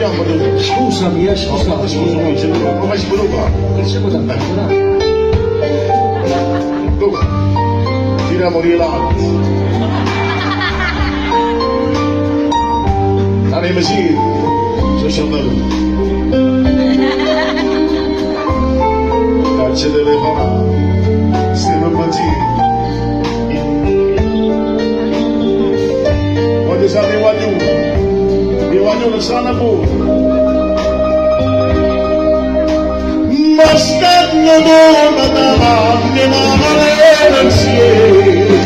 Chiamma tu. Scusami, No, scusami. scusa, Luigi, come si può fare? Che c'è da Dove? Tira morire l'altro. Anima sì, sono andato. Caccia telefonare, stiamo impazzendo. Voglio sapere voglio, mi voglio sana pure. Ma stanno dove davanti, ma non è insieme.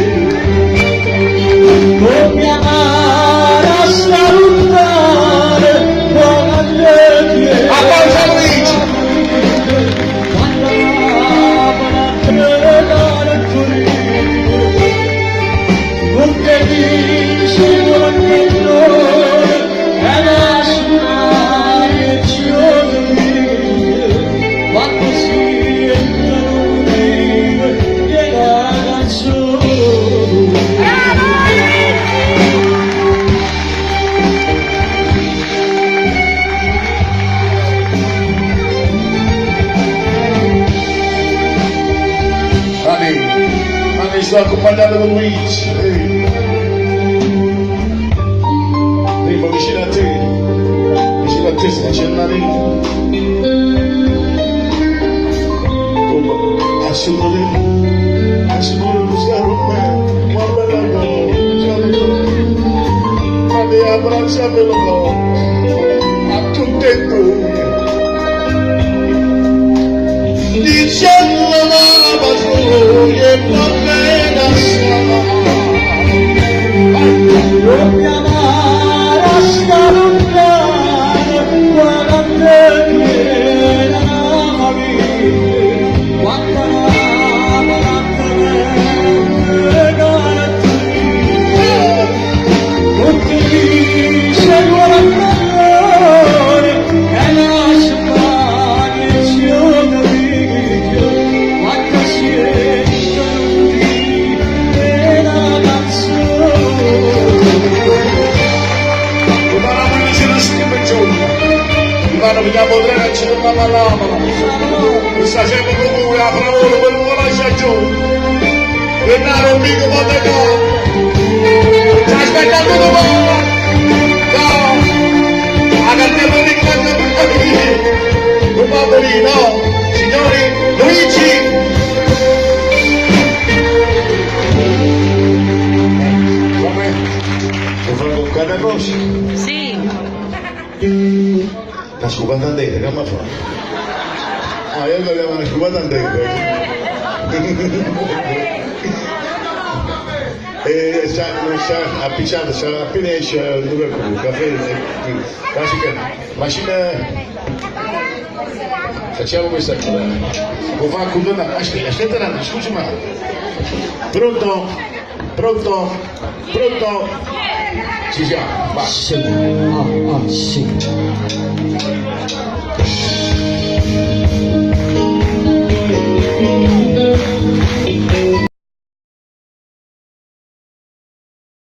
Come amare a salutare quando viene. Applauso a Luigi! Anni, Anni sto accompagnando con Luigi. Ehi. Primo vicino a te, vicino a te sta Gennarino. Come assolutamente, assolutamente sta con me, ma bella cosa, Anni abbracciamelo a tutte e due. Dicendo la patriglia e va bene assai. Come amare a salutare quando viene la vita, quando la tutti seguono il e la sparizione quando si è la canzone. Dobbiamo vicino a Steve Giorno. Dobbiamo vediamo tre ci dobbiamo all'amala. Questa sempre come una parola per un lascia giù. E dare un mico ma te no. Ci aspettando domani. No. A cartello di grande per no. Signori, Luigi. Come? Lo fanno con cada cosa. Sì. La scopata andata, che mi fa? Ah, io volevo una scopata andata. E sta, sta appicciata, sta appena esce il numero il caffè, quasi che macchina facciamo questa cosa. Lo fa con aspetta, aspetta un attimo, scusi ma. Pronto? Pronto? Pronto? Ci siamo, va. Sì, ah, ah, sì.